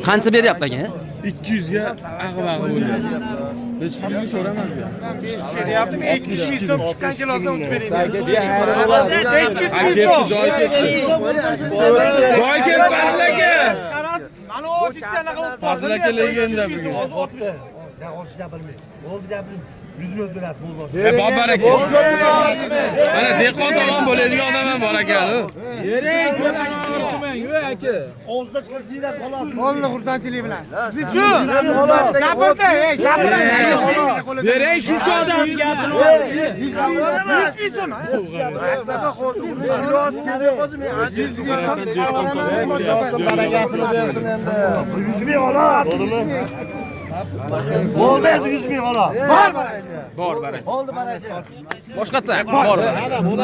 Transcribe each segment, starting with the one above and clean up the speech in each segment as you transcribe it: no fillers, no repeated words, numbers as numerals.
Qancha beryapti aka? 200 ga ag'bag'i bo'lyapti. Hech pulni so'ramadi. Beryaptim, 200 ming so'm chiqqan kilosidan o'tib bering. 200 ming Ketdi, so'm. joyi ketdi. Joyi ketdi, Fazil aka. Mana o chichanaqa bo'lib qoldi. Fazil aka legenda bugun. Bor aka. Mana dehqon tomon bo'ladigan odam ham bor ekan. Molni xursandchilik bilan. Siz shu. Gapirdi, ey, gapirdi. Bering shuncha odam gapini. 100 ming so'm. Barakasini bersin endi. 100 ming ola. Bo'ldi endi 100 ming ola. Bor baraka. Bor baraka. Bo'ldi baraka. Boshqatdan bor baraka. Bor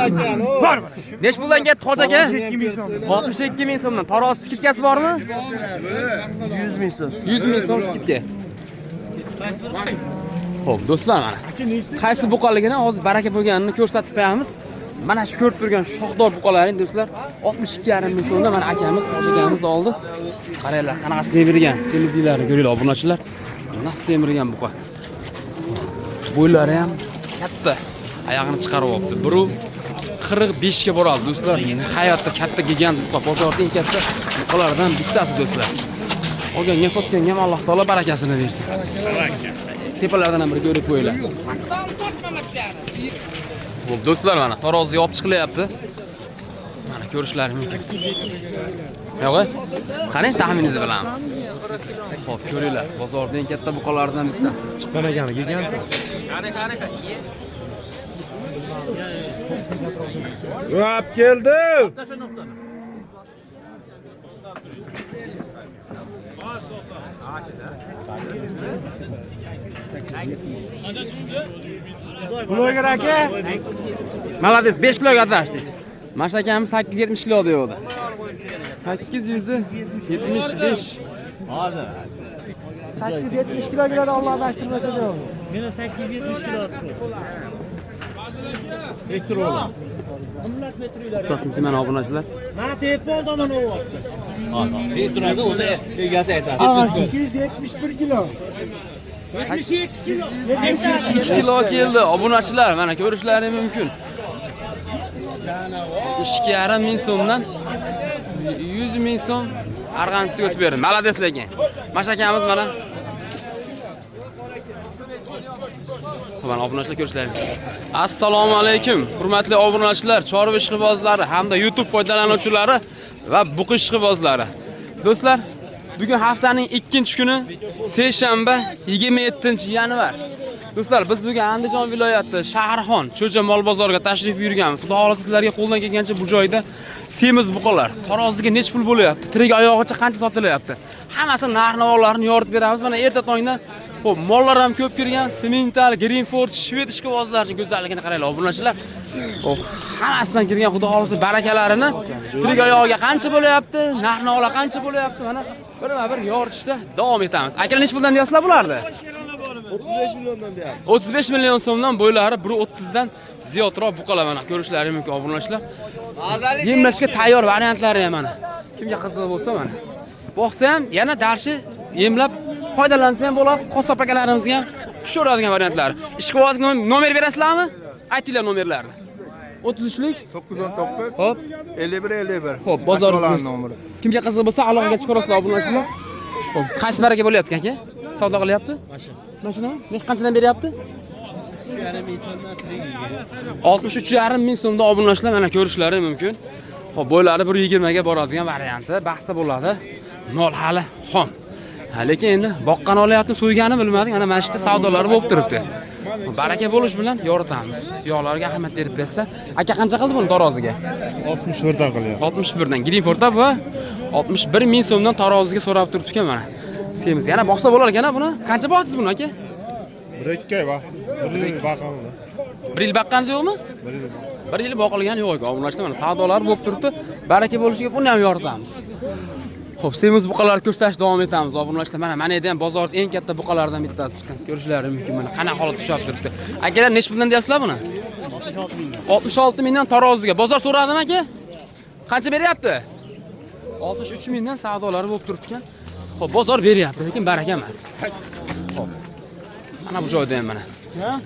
baraka. Nech puldan ketdi hoji aka? 2 ming so'm. 62 ming so'mdan. Tarozi skidkasi bormi? 100 ming so'm. 100 ming so'm skidka. Xo'p, do'stlar mana. Qaysi buqaligini hozir baraka bo'lganini ko'rsatib qo'yamiz. Mana shu ko'rib turgan shoxdor buqalaring do'stlar 62,5 ming so'mdan mana akamiz, hoji akamiz oldi. Qaranglar, qanaqa semirgan, semizliklarini ko'ringlar obunachilar. Naq semirgan buqa. Bo'ylari ham katta. Oyog'ini chiqarib olibdi. 1.45 ga boradi do'stlar. Hayotda katta gigant buqa, bozorda eng katta buqalardan bittasi do'stlar. Olganga sotganga ham Alloh taolo barakasini bersin. Tepalardan ham bir ko'rib qo'yinglar. Xo'p, do'stlar mana tarozi olib chiqilyapti. Mana ko'rishlaring mumkin. Yo'q, qani taxminingizni bilamiz. Xo'p, ko'ringlar, bozorda eng katta buqalardan bittasi. Chiqqan ekan, gigant. Olib keldi. Bloger aka. Молодец, 5 kiloga adashdingiz. Mana shu akamiz 870 kilo deyapti. 875. 870 kilo keladi, Alloh adashtirmasa yo'q. Meni 870 kilo. To'xtasinchi mana obunachilar. Mana tepol tomon o'vyapti. 871 kilo. 72 kilo keldi obunachilar, mana ko'rishlari mumkin. 2,5 ming so'mdan 100 ming so'm arg'amchisiga o'tib berdi. Молодец lekin. Mana shu akamiz mana. Mana obunachilar ko'rishlari. Assalomu alaykum, hurmatli obunachilar, chorva ishqibozlari hamda YouTube foydalanuvchilari va buqi ishqibozlari. Do'stlar, bugun haftaning 2-kuni, seshanba, 27-yanvar. Do'stlar, biz bugun Andijon viloyati Shaharxon Cho'ja mol bozoriga tashrif buyurganmiz. Xudo xolasa sizlarga qo'ldan kelgancha bu joyda semiz buqalar, taroziga nech pul bo'lyapti, tirik oyog'icha qancha sotilyapti. Hammasi narx-navolarni yoritib beramiz. Mana erta tongdan xo'p, mollar ham ko'p kirgan, semental, Greenford, shved ishqibozlarining go'zalligini qaranglar, obunachilar. Xo'p, hammasidan kirgan Xudo xolasa barakalarini tirik oyog'iga qancha bo'lyapti, narx-navolar qancha bo'lyapti, mana birma-bir yoritishda davom etamiz. Akalar nech puldan deyapsizlar bularni? 35 million so'mdan bo'ylari 1.30 dan ziyodroq buqalar mana ko'rishlari mumkin obunachilar. Yemlashga tayyor variantlari ham mana. Kimga qiziq bo'lsa mana. Boqsa ham yana darshi yemlab foydalansa ham bo'ladi, qassob akalarimizga ham tushaveradigan variantlari. Ishqibozga nomer berasizlarmi? Aytinglar nomerlarni. 33lik 919 Xo'p, 51 51. xo'p, bozoringiz. Nomeri. Kimga qiziq bo'lsa aloqaga chiqarasizlar obunachilar. Xo'p, qaysi baraka bo'lyapti aka? Savdo qilyapti? Mashinami? Nech qanchadan beryapti? 63,5 ming so'mda obunachilar mana ko'rishlari mumkin. Xo'p, bo'ylari 1.20 ga boradigan varianti bahsda bo'ladi. Mol hali xom. Ha, lekin endi boqqan olyapti, so'ygani bilmadik. Mana shu yerda savdolari bo'lib turibdi. Baraka bo'lish bilan yoritamiz. Tuyoqlarga ahamiyat berib bersa. Aka qancha qildi buni taroziga? 61 dan qilyapti. 61 dan Greenfordda bu 61 ming so'mdan taroziga so'rab turibdi ekan mana. Semiz. Yana boqsa bo'lar ekan buni. Qancha boqdingiz buni aka? 1-2 oy vaqt. 1 yil boqaman. Bir yil boqqaningiz yo'qmi? Bir yil boqilgani yo'q ekan. Obunachilar mana savdolar bo'lib turibdi. Baraka bo'lishiga buni ham yoritamiz. Xo'p, semiz buqalarni ko'rsatishda davom etamiz. Obunachilar mana mana yerda ham bozorda eng katta buqalardan bittasi chiqqan. Ko'rishlari mumkin mana qanaqa holatda tushib turibdi. Akalar nech puldan deyapsizlar buni? 66 mingdan taroziga. Bozor so'radimi aka? Qancha beryapti? 63 mingdan savdolari bo'lib turibdi ekan. Xo'p, bozor beryapti, lekin baraka emas. Xo'p. Mana bu joyda ham mana.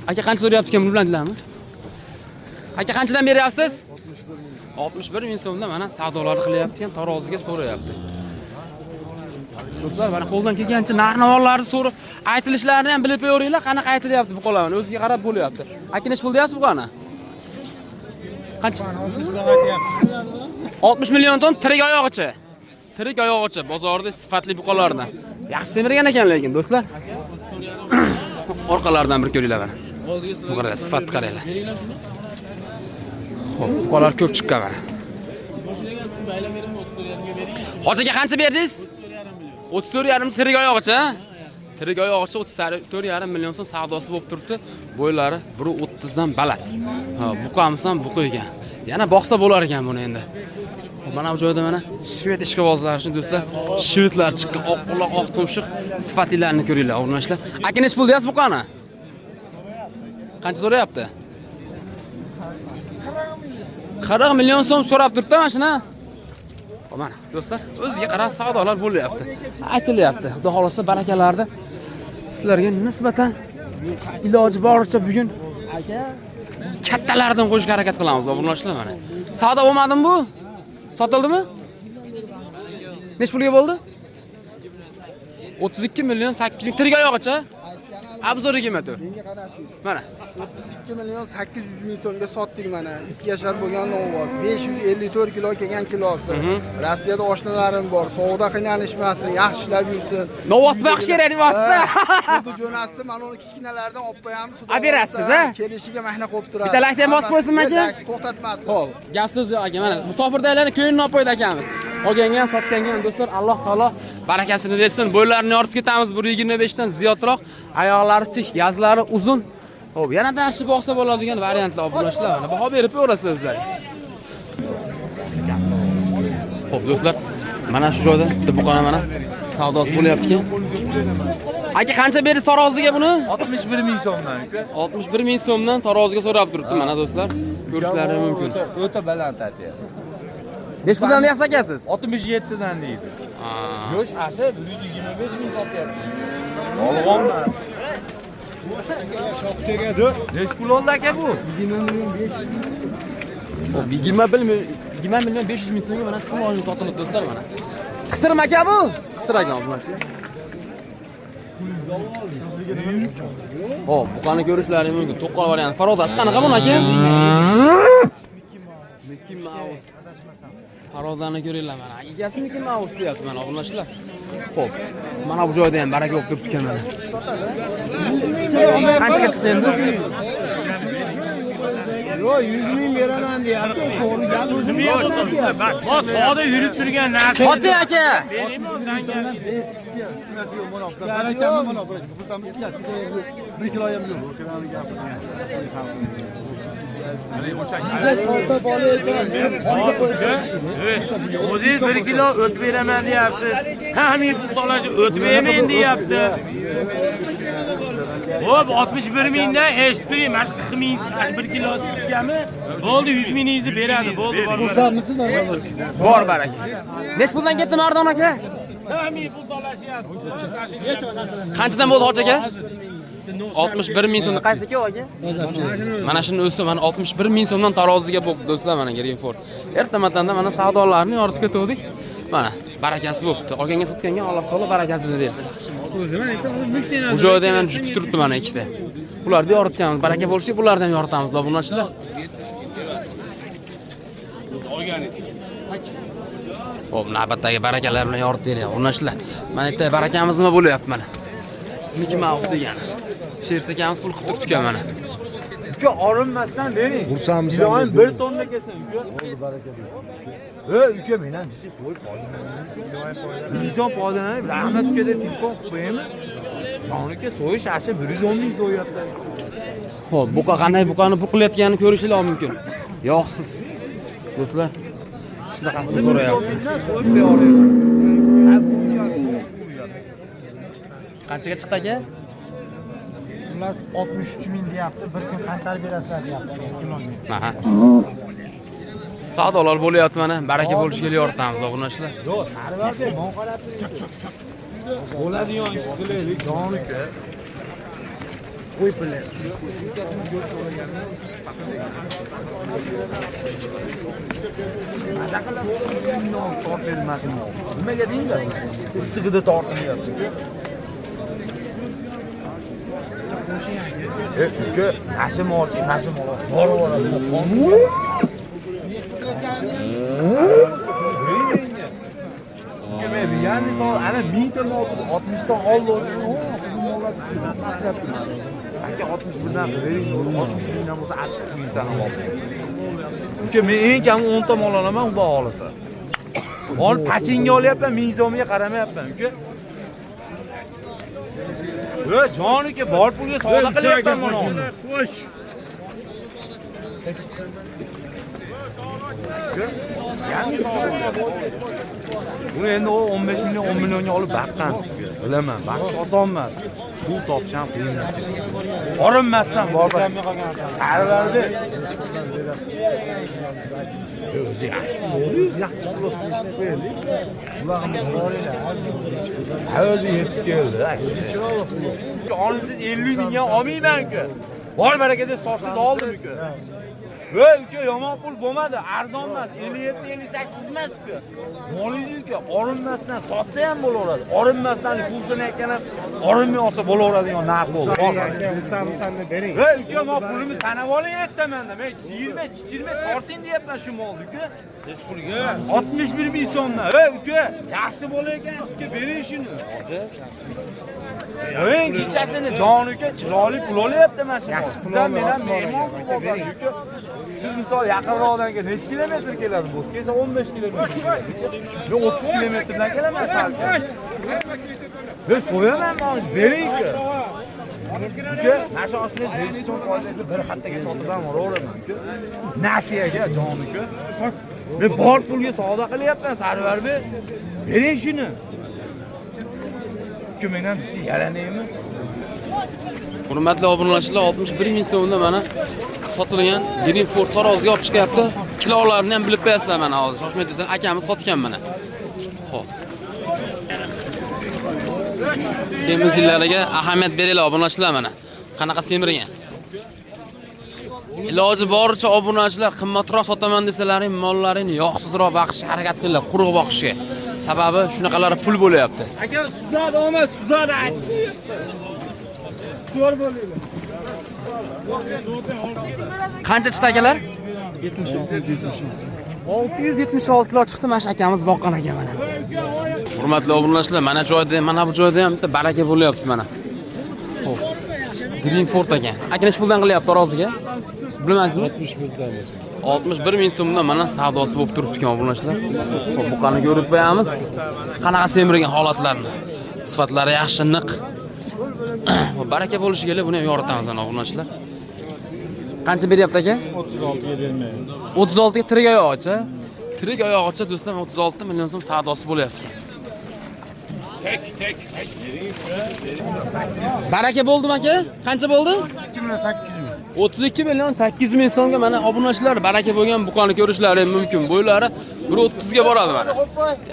Aka qancha so'rayapti ekan, buni bilandinglarmi? Aka qanchadan beryapsiz? 61 ming so'mdan mana savdolar qilyapti ekan, taroziga so'rayapti. Do'stlar, mana qo'ldan kelgancha narx-navolarni so'rab, aytilishlarini ham bilib qo'yaveringlar, qanaqa aytilyapti bu qo'laman, o'ziga qarab bo'lyapti. Aka necha pul deyapsiz buqani? Qancha? 60 million so'm tirik oyog'icha. Tirik oyog'icha bozorda sifatli buqalardan. Yaxshi semirgan ekan lekin do'stlar. Orqalaridan bir ko'ringlar mana. Bu qaranglar, sifatni qaranglar. Xo'p, buqalar ko'p chiqqan mana. Hoji aka qancha berdingiz? 34,5 tirik oyog'icha. Tirik oyog'icha 34,5 million so'm savdosi bo'lib turibdi. Bo'ylari 1.30 dan baland. Ha, buqamiz ham buqa ekan. Yana boqsa bo'lar ekan buni endi. Mana bu joyda mana shved ishqibozlari uchun do'stlar, shvedlar chiqqan, oq quloq, oq tumshuq sifatlilarini ko'ringlar, o'rnashlar. Aka necha pul deyapsiz buqani? Qancha so'rayapti? 40 million so'm so'rab turibdi mana shuni. Mana do'stlar, o'ziga qarab savdolar bo'lyapti. Aytilyapti. Xudo xolasa barakalarni sizlarga nisbatan iloji boricha bugun kattalardan qo'yishga harakat qilamiz, obunachilar mana. Savdo bo'lmadimi bu? Sotildimi? Necha pulga bo'ldi? 32 million 800 ming tirik oyog'icha. Abzor 24. Menga qarabsiz. Mana 32 million 800 ming so'mga sotdik mana. 2 yashar bo'lgan novvoz, 554 kilo kelgan kilosi. Rossiyada oshnalarim bor, sovuqda qiynalishmasin, yaxshi ishlab yursin. Novvosni boqish kerak vosita. Bu jo'natsin, mana uni kichkinalardan olib qo'yamiz. A berasiz, a? Kelishiga mahna qo'yib turadi. Bitta laykni ham bosib qo'ysinmi aka? To'xtatmasin. Xo'p, gap so'z yo'q aka. Mana musofirdagilarni ko'nglini olib qo'ydi akamiz. Olganga ham, sotganga ham do'stlar, Alloh taolo barakasini bersin. Bo'ylarini yoritib ketamiz. 125 dan ziyodroq. Oyoqlari tik, gazlari uzun. Xo'p, yana yaxshi boqsa bo'ladigan variantlar obunachilar mana baho berib ko'rasizlar o'zlaring. Xo'p do'stlar, mana shu joyda bitta buqona mana savdosi bo'lyapti ekan. Aka qancha berdingiz taroziga buni? 61 ming so'mdan aka. 61 ming so'mdan taroziga so'rab turibdi mana do'stlar. Ko'rishlari mumkin. O'ta baland aytyapti. Necha puldan deyapsiz akasiz? 67 dan deydi. Go'sht ashi 125 ming sotyapti. Yolg'onmi? Necha pul oldi aka bu? 20 million 500 ming so'mga mana shu pul olib sotildi do'stlar mana. Qisirmi aka bu? Qisir aka bu. Xo'p, buqani ko'rishlaring mumkin. To'qol variant. Parodasi qanaqa buni aka? Mickey Mouse. Parodani ko'ringlar mana. Egasi Mickey Mouse deyapti mana obunachilar. Xo'p, mana bu joyda ham baraka bo'lib turibdi ekan mana. Qanchaga chiqdi endi? Yo'q, 100 ming beraman deyapti. To'g'ri gap o'zim yo'q. Bak, bu soda yurib turgan narsa. Soting aka. Bir kilo ham yo'q. O'zingiz 1 kilo o't beraman deyapsiz. Taxmin pul to'lashib o't bermayman deyapti. Xo'p, 61 mingdan eshitib turing, mana 40 ming, mana 1 kilo sutgami? Bo'ldi, 100 mingingizni beradi, bo'ldi, bor. Bor baraka. Necha puldan ketdi Mardon aka? Taxmin pul to'lashyapti. Qanchadan bo'ldi hoji aka? 61 ming so'mdan qaysi aka aka? Mana shuni o'zi mana 61 ming so'mdan taroziga bo'libdi do'stlar mana Greenford. Ertamatanda mana savdolarni yoritib ketdik. Mana barakasi bo'libdi. Olganga sotganga Alloh taolo barakasini bersin. Bu joyda ham juft turibdi mana ikkita. Bularni yoritganmiz. Baraka bo'lishi bularni ham yoritamiz obunachilar. Xo'p, navbatdagi barakalar bilan yoritdik, obunachilar. Mana yerda barakamiz nima bo'lyapti mana. Mickey Mouse degani. Sherst akamiz pul qilib turibdi ekan mana. Uka orinmasdan bering. Iloyim 1 tonna kelsin uka. Uka men ham jichi so'yib foydalanamiz. Inson foydalanib, rahmat uka deb telefon qilib qo'yaymi? Jon uka so'yish ashi 110 ming so'yapti. Xo'p, buqa qanday buqani pul qilayotganini ko'rishingiz mumkin. Yo'qsiz. Do'stlar, shunaqasini so'rayapti. So'yib bera olamiz. Qanchaga chiqdi aka? Xullas 63 ming deyapti. Bir kun qaytarib berasizlar deyapti agar kiloga. Aha. Savdolar bo'lyapti mana, baraka bo'lishiga yoritamiz obunachilar. Yo'q, Sarvarbek, mon qarab turing. Bo'ladigan ish qilaylik, jon uka. Qo'y pulni. Maza qilasiz, million tortmaydi mana shu mol. Nimaga deydi? Issig'ida tortilyapti. Uka, mana shu molchi, mana shu mol borib oladi. Yani misol ana 1000 ta mol biz 60 dan oldi. Aka 61 dan bering, 60 mingdan bo'lsa achchiq ming sana mol. Uka men eng kami 10 ta mol olaman, xudo xolasa. Mol pachinga olyapman, 1000 so'mga qaramayapman, uka. Ey jon uka, bor pulga savdo qilyapman mana. Xo'sh. Buni endi u 15 million, 10 millionga olib baqqan sizga. Bilaman, baqish oson emas. Pul topish ham qiyin narsa. Orinmasdan bor. Sarvarbek. O'zi yaxshi pul, o'zi yaxshi pul qo'yaylik. Ularimiz boringlar. O'zi yetib keldi. Chiroyli pul. Olsangiz 50 mingga olmayman-ku. Bor baraka deb sotsiz oldim uka. Voy uka, yomon pul bo'lmadi, arzon emas, 57, 58 emas uka. Molingiz uka, orinmasdan sotsa ham bo'laveradi. Orinmasdan pul sanayotgan ham orinmay olsa bo'laveradigan narx bo'ldi. Bering. Voy uka, men pulimni sanab oling ertamanda. Men 20, chichirmay torting deyapman shu molni uka. Hech pulga 61 ming so'mdan. Voy uka, yaxshi bo'lar ekan, sizga bering shuni. Eng kechasini jon uka chiroyli pul olyapti mana shu. Siz ham men ham mehmon bozor uka. Siz misol yaqinroqdan kelib necha kilometr keladi bo'z? Kelsa 15 kilometr. Men 30 kilometrdan kelaman salkam. Men so'yaman mana bering uka. Uka, mana shu oshni 5 so'm foydasi bir xattaga sotib ham olaveraman uka. Nasiyaga jon uka. Men bor pulga savdo qilyapman Sarvarbek. Bering shuni. Men ham sizni yalanaymi? Hurmatli obunachilar, 61 ming so'mda mana sotilgan Greenford tarozga olib chiqyapti. Kilolarini ham bilib qo'yasizlar mana hozir. Shoshmay tursan, akamiz sotgan mana. Xo'p. Semizlariga ahamiyat beringlar obunachilar mana. Qanaqa semirgan. Iloji boricha obunachilar qimmatroq sotaman desalaring, mollarini yog'sizroq boqishga harakat qilinglar, quruq boqishga. Sababi shunaqalari pul bo'lyapti. Aka suzadi, olma suzadi aytdi. Sho'r bo'linglar. Qancha chiqdi akalar? 76. 676 kilo chiqdi mana shu akamiz boqqan ekan mana. Hurmatli obunachilar, mana joyda, mana bu joyda ham bitta baraka bo'lyapti mana. Xo'p. Greenford ekan. Aka necha puldan qilyapti taroziga? Bilmaysizmi? 61 dan bo'lsa. 61 ming so'mdan mana savdosi bo'lib turibdi ekan obunachilar. Xo'p, buqani ko'rib qo'yamiz. Qanaqa semirgan holatlarni. Sifatlari yaxshi, niq. Baraka bo'lishiga kelib buni ham yoritamiz ana obunachilar. Qancha beryapti aka? 36 ga bermaydi. 36 ga tirik oyog'icha. Tirik oyog'icha do'stlar 36 million so'm savdosi bo'lyapti. Tek tek. Baraka bo'ldimi aka? Qancha bo'ldi? 2 million 800 ming. 32 million 800 ming so'mga mana obunachilar baraka bo'lgan buqani ko'rishlari mumkin. Bo'ylari 1.30 ga boradi mana.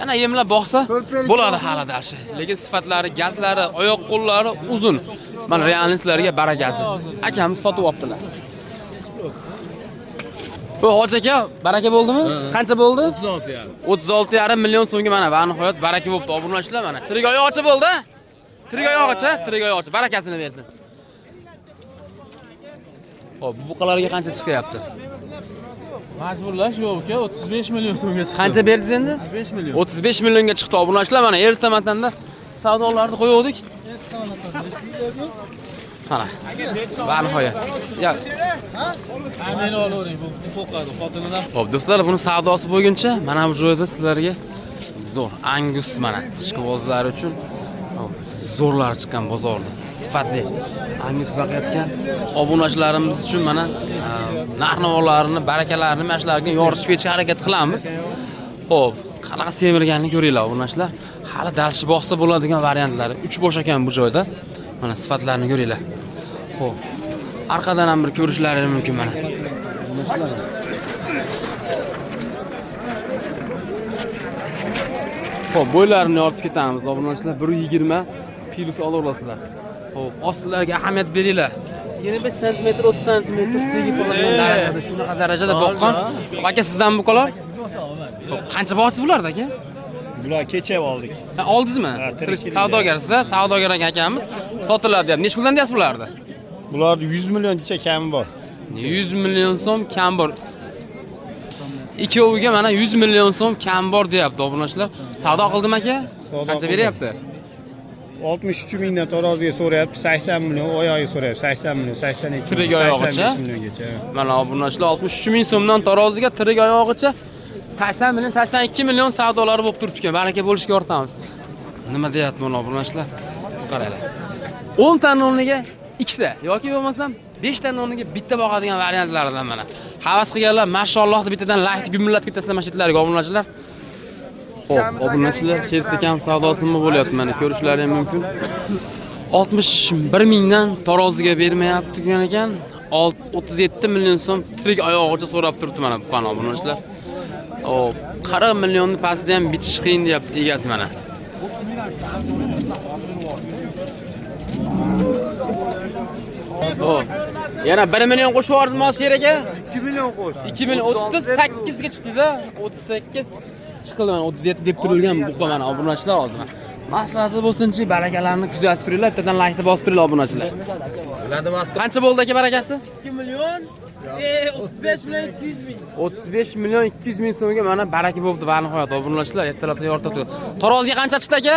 Yana yemlab boqsa bo'ladi hali darshi. Lekin sifatlari, gazlari, oyoq qo'llari uzun. Mana realistlarga barakasi. Akamiz sotib olibdilar. Bu hoji aka, baraka bo'ldimi? Qancha bo'ldi? 36,5. 36,5 million so'mga mana va nihoyat baraka bo'pti obunachilar mana. Tirik oyog'icha bo'ldi. Tirik oyog'icha, tirik oyog'icha barakasini bersin. Xo'p, bu buqalarga qancha chiqyapti? Majburlash yo'q aka, 35 million so'mga chiqdi. Qancha berdingiz endi? 35 million. 35 millionga chiqdi obunachilar mana erta matanda savdolarni qo'yuvdik. Mana. Va nihoyat. Ya. Meni olavering, bu qo'rqadi, xotinidan. Xo'p, do'stlar, buni savdosi bo'lguncha mana bu joyda sizlarga zo'r Angus mana ishqibozlar uchun zo'rlar chiqqan bozorda. Sifatli Angus boqayotgan obunachilarimiz uchun mana narx-navolarini, barakalarini mana shularga yoritib ketishga harakat qilamiz. Xo'p, qanaqa semirganini ko'ringlar obunachilar. Hali dalshi boqsa bo'ladigan variantlari 3 bosh ekan bu joyda. Mana sifatlarini ko'ringlar. Xo'p, arqadan ham bir ko'rishlari mumkin mana. Xo'p, bo'ylarini yorib ketamiz. Obunachilar 1.20 plus olaverasizlar. Xo'p, ostilariga ahamiyat beringlar. 25 sm, 30 sm tegib qoladigan darajada, shunaqa darajada boqqan. Aka, sizdan buqalar? Xo'p, qancha boqsiz bularda aka? Bular kecha oldik. Ha, oldingizmi? Ha, tirikchilik. Savdogarsiz, ha? Savdogar akamiz sotiladi deyapti. Necha puldan deyapsiz bularni? Bularni 100 millioncha kami bor. 100 million so'm kam bor. Ikkoviga mana 100 million so'm kam bor deyapti obunachilar. Savdo qildim aka? Savdo Qancha qildim. beryapti? 63 mingdan taroziga so'rayapti, 80 million, oyog'iga so'rayapti, 80 million, 82 Tirik million, oyog'icha? 85 milliongacha. Mana obunachilar 63 ming so'mdan taroziga tirik oyog'icha 80 million, 82 million savdolari bo'lib turibdi ekan. Baraka bo'lishiga ortamiz. Nima deyapti mana obunachilar? Qaranglar. 10 ta o'rniga ikkita yoki bo'lmasam 5 ta o'rniga bitta boqadigan variantlaridan mana. Havas qilganlar mashalloh deb bittadan like gumillatib ketasizlar masjidlarga obunachilar. Xo'p, obunachilar sherstakam savdosi nima bo'lyapti mana ko'rishlari ham mumkin. 61 mingdan taroziga bermayapti degan ekan. 37 million so'm tirik oyog'icha so'rab turibdi mana bu qani obunachilar. Xo'p, 40 millionni pastida ham bitish qiyin deyapti egasi mana. Xo'p. Yana 1 million qo'shib yuborsiz Mosher aka? 2 million qo'sh. 2 million 38 ga chiqdingiz-a? 38 chiqildi mana 37 deb turilgan buqa mana obunachilar hozir. Maslahatli bo'lsinchi, barakalarni kuzatib turinglar, bittadan laykni bosib turinglar obunachilar. Qancha bo'ldi aka barakasi? 2 million 35 million 200 ming. 35 million 200 ming so'mga mana baraka bo'libdi va nihoyat obunachilar ertalabdan yoritib turdi. Taroziga qancha chiqdi aka?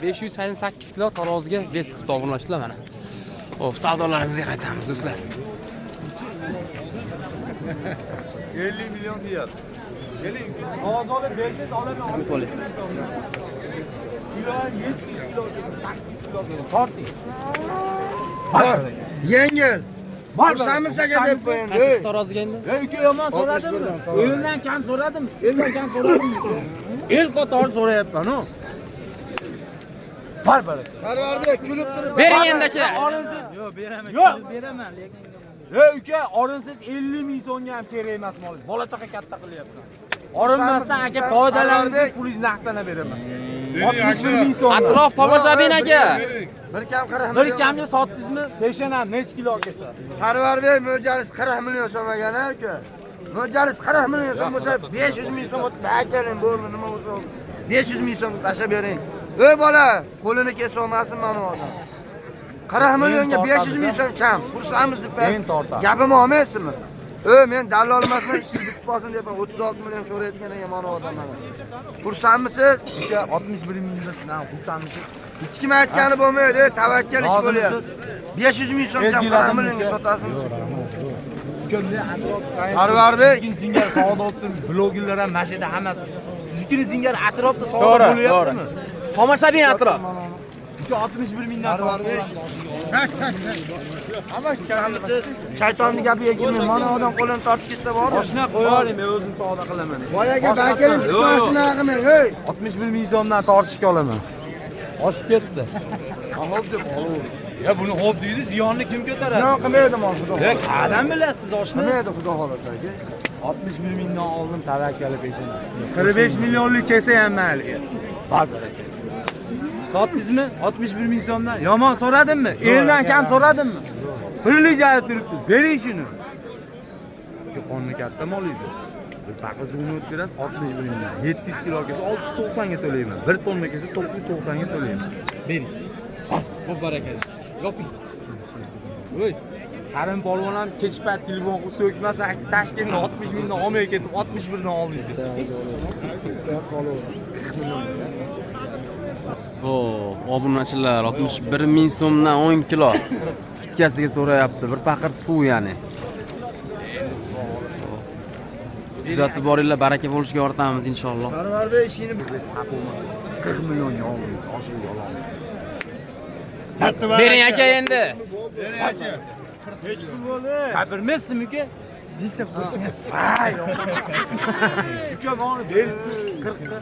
588 kilo taroziga 5 qilibdi obunachilar mana. Xo'p, savdolarimizga qaytamiz do'stlar. 50 million deyapti. Keling, ovoz olib bersangiz olaman. Kilo 700 kilo, 800 kilo torting. Yengil. Xursandmiz aka deb qo'ying. Qancha chiqdi taroziga endi? Ey uka yomon so'radimmi? Eldan kam so'radimmi? Eldan kam so'radimmi? El qatori so'rayapman, o. Bor baraka. Sarvarbek kulib turib. Bering endi aka. Orinsiz. Yo'q, beraman. Yo'q, beraman lekin. Ey uka, orinsiz 50 ming so'mga ham kerak emas molingiz. Bola chaqa katta qilyapman. Orinmasdan aka foydalanib pulingizni ahsana beraman. 61 ming so'm. Atrof tomoshabin aka. Bir kam 40 Bir million. kamga sotdingizmi? Peshanam necha kilo kelsa? Sarvarbek mo'ljalingiz 40 million so'm ekan aka. Mo'ljalingiz 40 million so'm bo'lsa 500 ming so'm o'tib akaling bo'ldi, nima bo'lsa bo'ldi. 500 ming so'm tashlab bering. Ey bola, qo'lini kesib olmasin mana odam. 40 millionga 500 ming so'm kam. Xursandmiz deb. Men tortaman. Gapimni olmaysizmi? Ey men dallol emasman, ishingiz bitib qolsin deyapman. 36 million so'rayotgan ekan mana odam mana. Xursandmisiz? Uka 61 mingdan xursandmisiz? Hech kim aytgani bo'lmaydi, tavakkal ish bo'lyapti. Rozimisiz? 500 ming so'm kam 40 Ezgiladim millionga uka. sotasizmi? Ukamni atrof Sarvarbek. Siznikini singari savdo olib turib, blogerlar ham mana shu yerda hammasi. Siznikini singari atrofda savdo To'g'ri, bo'lyaptimi? Tomoshabin atrof. Uka 61 mingdan Sarvarbek. Xursandmisiz? Shaytonning gapiga kirmang. Mana odam qo'lini tortib ketsa bormi? Oshna qo'yavering, men o'zim savdo qilaman. Boyaga bakirim tushni qilmang, ey. 61 ming so'mdan tortishga olaman. Oshib ketdi. Xo'p deb olaver. Ya buni xo'p deydi, ziyonni kim ko'taradi? Ziyon qilmaydi mol xudo. Ya qadam bilasiz oshni? Qilmaydi xudo xolasa aka. 61 mingdan oldim tavakkali peshana. 45 millionlik kelsa ham mayli. Bor baraka. Sotdingizmi? 61 ming so'mdan. Yomon so'radimmi? Eldan kam so'radimmi? Pulli joyi turibdi. Bering shuni. Qonni katta molingiz. Bir paqa suvni o'tkazasiz 61 mingdan. 700 kilo kelsa 690 ga to'layman. 1 tonna kelsa 990 ga to'layman. Bering. Xo'p, baraka. Yoping. Voy. Karim polvon ham kech payt telefon qilib so'kmasa, aka Toshkentda 60 mingdan olmay ketib 61 dan oldingiz deb. Xo'p, obunachilar 61 ming so'mdan 10 kilo skitkasiga so'rayapti. Bir paqir suv ya'ni. Kuzatib boringlar, baraka bo'lishiga ortamiz inshaalloh. Sarvarbek ishini 40 millionga oldim, oshig'iga ololmayman. Bering aka endi. Gapirmaysizmi uka? Bitta qo'ysin. Hay. Uka meni bersin 40 ga.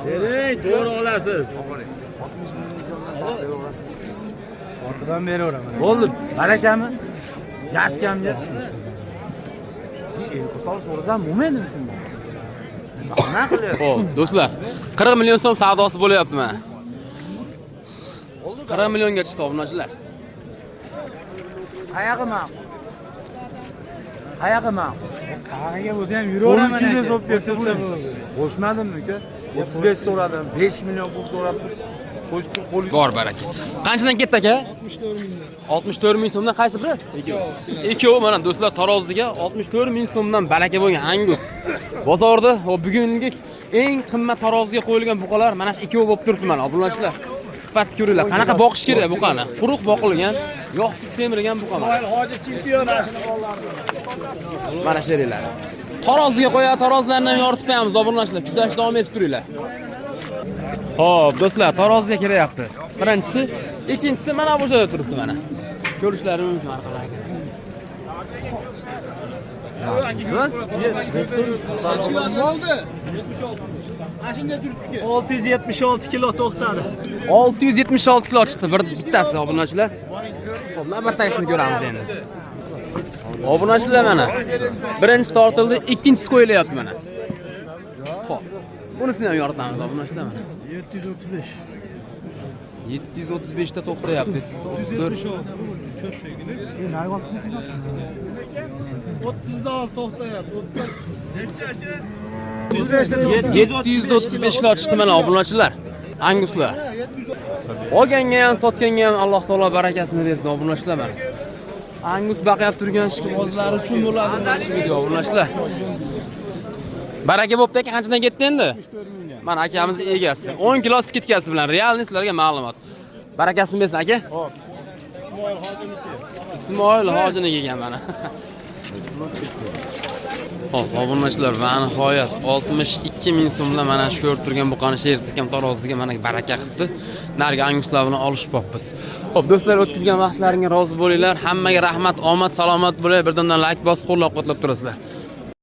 Bering, to'g'ri olasiz. 60 ming so'mdan beraverasiz. Ortidan beraveraman. Bo'ldi, barakami? Yartkamga. El qator so'rasam bo'lmaydimi shunda? Nima qilyapti? Xo'p, do'stlar, 40 million so'm savdosi bo'lyapti mana. 40 millionga chiqdi obunachilar. Qayog'i ma'qul? Qayog'i ma'qul? Qag'iga bo'lsa ham Qo'l yuraverman. ichiga solib ketsa bo'ladi. Qo'shmadimmi uka? 35 so'radim, 5 million pul so'rab qo'shib qo'l Bor baraka. Qanchadan ketdi aka? 64 mingdan. 64 ming so'mdan qaysi biri? Ikkovi. Ikkovi mana do'stlar taroziga 64 ming so'mdan baraka bo'lgan angus. Bozorda va bugungi eng qimmat taroziga qo'yilgan buqalar mana shu ikkovi bo'lib turibdi mana obunachilar. Sifatni ko'ringlar. Qanaqa boqish kerak buqani? Quruq boqilgan, yog'siz semirgan buqa mana. Hoji chempion. Mana shu yerlar. Taroziga qo'yadi, tarozilarni ham yoritib qo'yamiz obunachilar. Kuzatishda davom etib turinglar. Xo'p, do'stlar, taroziga kiryapti. Birinchisi, ikkinchisi mana bu joyda turibdi mana. Ko'rishlari mumkin orqalariga. Olti yuz yetmish olti kilo to'xtadi. 676 kilo chiqdi bir bittasi obunachilar. Xo'p, navbatdagisini ko'ramiz endi. Obunachilar mana. Birinchisi tortildi, ikkinchisi qo'yilyapti mana. Xo'p. Bunisini ham yoritamiz obunachilar mana. 735. 735 ta to'xtayapti. 734. 30da oz to'xtayapti. 735 kilo chiqdi mana obunachilar. Anguslar. Olganga ham, sotganga ham Alloh taolo barakasini bersin obunachilar mana. Angus baqyap turgan ishqibozlar uchun bo'ladi mana shu video obunachilar. Baraka bo'pti aka, qanchadan ketdi endi? Mana akamiz egasi. 10 kilo skitkasi bilan realniy sizlarga ma'lumot. Barakasini bersin aka. Ismoil hojini yegan mana. Xo'p, obunachilar, va nihoyat 62 ming so'mdan mana shu ko'rib turgan buqani sherikam taroziga mana baraka qilibdi. Narigi anguslar bilan olishib popmiz. Xo'p, do'stlar, o'tkazgan vaqtlaringga rozi bo'linglar. Hammaga rahmat, omad, salomat bo'linglar. Birdamdan like bosib, qo'llab-quvvatlab turasizlar.